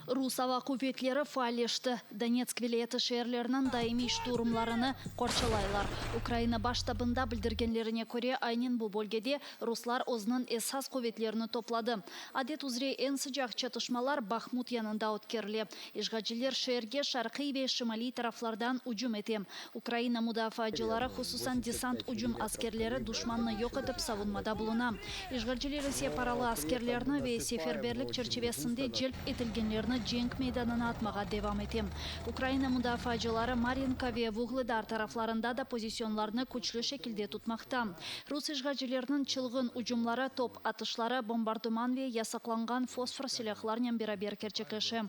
Rus ava quvetleri faalleşti, Donetsk vilâyeti şeerleriniñ daimiy şturmlarını qorçalaylar. Ukraina Baş ştabında bildirgenlerine köre, aynen bu bölgede ruslar özüniñ esas quvetlerini topladı. Adet üzre eñ sıcaq çatışmalar Bahmut yanında ötkerile. İşğalciler şeerge şarqiy ve şimaliy taraflardan ücüm ete. Ukraina mudafaacıları, hususan desant-ücüm askerleri duşmannı yoq etip savunmada buluna. İşğalciler ise paralı askerlerni ve seferberlik çerçivesinde celp etilgenlerni cenk meydanına atmağa devam ete. Ukraina mudafaacıları Maryinka ve Vuğledar taraflarında da pozisyonlarnı küçlü şekilde tutmaqta. Rus işğalcileriniñ çılğın ücümları top atışları, bombardıman ve yasaqlanğan fosfor silâhlarnen beraber kerçekleşe.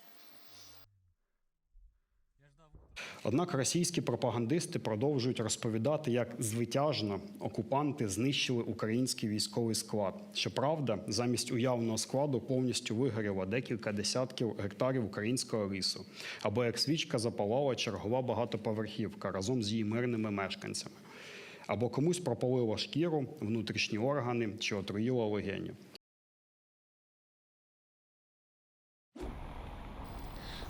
Однак російські пропагандисти продовжують розповідати, як звитяжно окупанти знищили український військовий склад. Щоправда, замість уявного складу повністю вигоріло декілька десятків гектарів українського лісу, або як свічка запалала чергова багатоповерхівка разом з її мирними мешканцями, або комусь пропалило шкіру, внутрішні органи чи отруїло легені.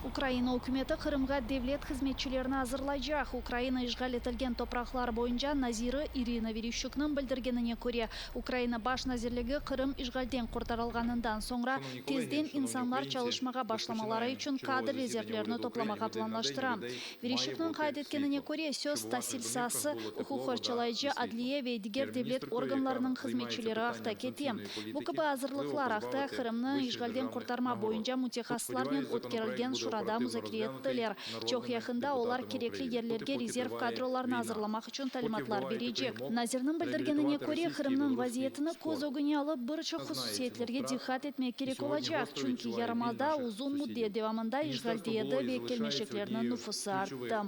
Ukraina ükümeti Qırımğa devlet hızmetçilerini azırlaycaq. Ukraina işğal etilgen topraqlar boyunca naziri İrina Vereşçuknıñ bildirgenine köre, Ukraina Baş nazirligi Qırım işğalden qurtarılğanından soñra tezden insanlar çalışmağa başlamaları içün kadr rezervlerini toplamağa planlaştıra. Vereşçuknıñ qayd etkenine köre, söz tasil saası, uquq qorçalayıcı, adliye ve diger devlet organlarınıñ hızmetçileri aqta kete. Bu kibi azırlıqlar aqta Qırımnı işğalden qurtarma boyunca mütehassıslarnen ötkerilgen şurada muzakere ettiler. Çoq yaqında olar kerekli yerlerge rezerv kadrolarnı azırlamaq içün talimatlar berecek. Nazirniñ bildirgenine köre, Qırımnıñ vaziyetini köz ögüne alıp, bir çoq hususiyetlerge diqqat etmek kerek olacaq, çünki yarımada uzun müddet devamında işğalde edi ve kelmeşeklerniñ nüfusı arttı.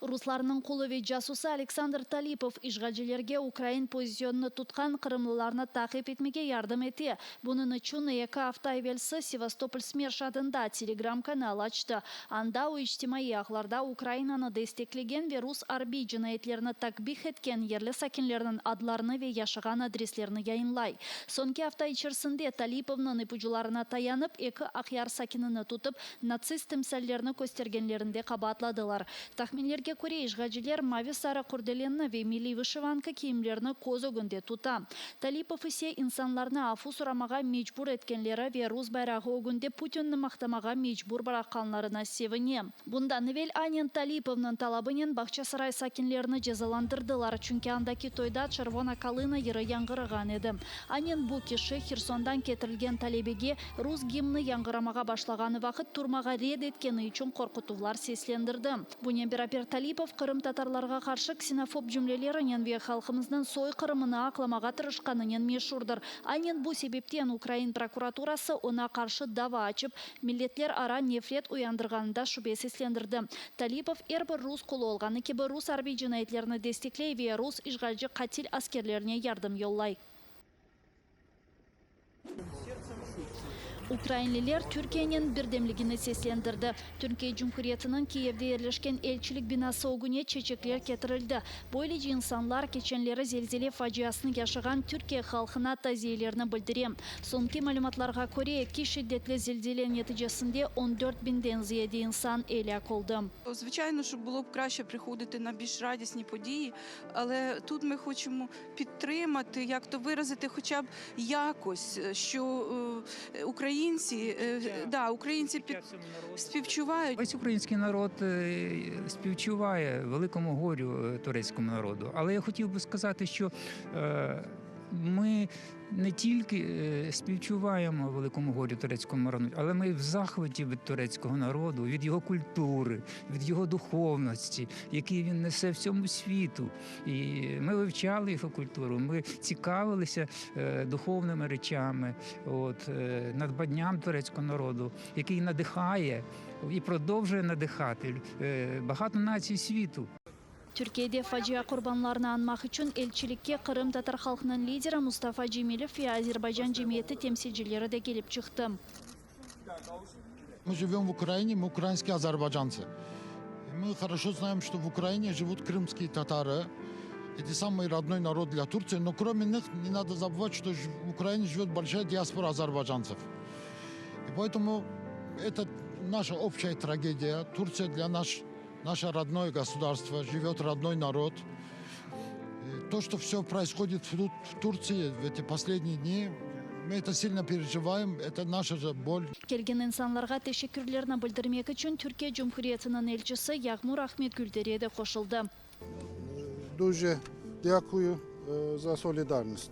Ruslarnıñ qulu ve casusı Aleksandr Talipov işğalcilerge ukrain pozisyonını tutqan qırımlılarnı taqip etmege yardım ete. Bunıñ içün eki afta evelsi Sevastopol Smerş adında Telegram kanal açtı. Anda o içtimaiy ağlarda Ukrainanı desteklegen ve rus arbiy cinayetlerini takbih etken yerli sakinlerniñ adlarını ve yaşağan adreslerini yayınlay. Soñki afta içersinde Talipovnıñ ipucularına tayanıp eki Aqyar sakinini tutıp, Natsist timsallerini köstergenlerinde qabaatladılar. Tahminlerge köre, işğalciler mavi-sarı qurdelenni ve milliy vışivanka kiyimlerini köz ögünde tuta. Talipov ise insanlarnı afu soramağa mecbur etkenleri ve rus bayrağı ögünde Putinni maqtamağa mecbur bıraqqanlarına sevine. Bundan evel aynen Talipovnıñ talabınen Bağçasaray sakinlerini cezalandırdılar, çünki andaki toyda Çervona kalına yırı yañğırağan edi. Aynen bu kişi Hersondan ketirilgen talebege rus gimni yañğıramağa başlağanı vaqıt turmağa red etkeni içün qorqutuvlar seslendirdi. Bunen beraber Talipov qırımtatarlarğa qarşı ksenofob cümlelerinen ve halqımıznıñ soyqırımını aqlamağa tırışqanınen meşurdır. Aynen bu sebepten ukrain prokuraturası oña qarşı dava açıp, milletlerara nefret uyandırğanında şübe seslendirdi. Talipov er bir rus qulu olğanı kibi rus arbiy cinayetlerini destekley ve rus işğalci qatil askerlerine yardım yollay. Ukrainliler Türkiyenen birdemligini seslendirdi. Türkiye Cumhuriyetiniñ Kiyevde yerleşken elçilik binası ögüne çeçekler ketirildi. Böylece insanlar keçenleri zelzele faciasını yaşağan Türkiye halqına taziyelerini bildire. Soñki malümatlarğa köre, eki şiddetli zelzele neticesinde on dört biñden ziyade insan elâk oldı. Звичайно, що було б краще приходити на більш радісні події, але тут ми хочемо підтримати, як то виразити хоча б якось, що українці, да, українці під, співчувають. Весь український народ співчуває великому горю турецькому народу. Але я хотів би сказати, що ми не тільки співчуваємо великому горю турецькому народу, але ми в захваті від турецького народу, від його культури, від його духовності, який він несе всьому світу. І ми вивчали його культуру, ми цікавилися духовними речами, надбанням турецького народу, який надихає і продовжує надихати багато націй світу. Türkiyede facia qurbanlarını añmaq içün elçilikke qırımtatar halqınıñ lideri Mustafa Cemilev ve Azerbaycan cemiyeti temsilcileri de kelip çıqtı. Мы живем в Украине, мы украинские азербайджанцы. Мы хорошо знаем, что в Украине живут крымские татары. Это самый родной народ для Турции, но кроме них не надо забывать, что в Украине живет большая диаспора азербайджанцев. И поэтому это наша общая трагедия. Турция для нас наше родное государство, живет родной народ. И то, что все происходит в, в Турции в эти последние дни, мы это сильно переживаем, это наша же боль. Kelgen insanlarğa teşekkürlerini bildirmek içün Türkiye Cumhuriyetiniñ elçisi Yağmur Ahmet Güldere de qoşuldı. Дуже дякую за солідарність.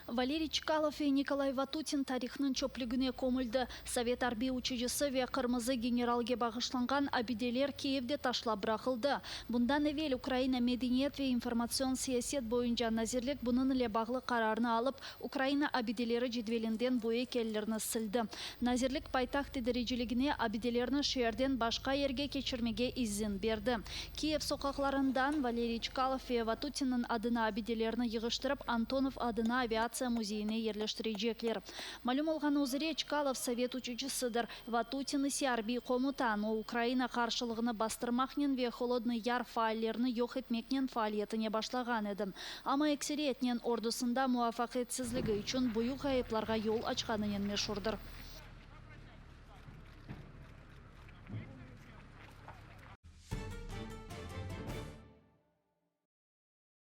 Valeriy Çkalov ve Nikolay Vatutin tarihnıñ çöplügine kömüldi. Sovet arbiy uçucısı ve Qırmızı generalge bağışlanğan abideler Kiyevde taşlap bıraqıldı. Bundan evel Ukraina Medeniyet ve informatsion siyaset boyunca nazirlik bunıñ ile bağlı qararnı alıp, Ukraina abideleri cedvelinden bu eykellerni sildi. Nazirlik paytaht idareciligine abidelerni şeerden başqa yerge keçirmege izin berdi. Kiyev soqaqlarından Valeriy Çkalov ve Vatutinniñ adına abidelerni yığıştırıp, Antonov adına aviatsiya müzeyine yerleştirecekler. Malüm olğanı üzre, Çkalov sovet uçucısıdır, Vatutin ise arbiy komutan. O, Ukraina qarşılığını bastırmaqnen ve Holodnıy Yar faallerini yoq etmeknen faaliyetine başlağan edi. Amma ekseriyetnen ordusında muvafaqiyetsizligi içün büyük ğayıplarğa yol açqanınen meşurdır.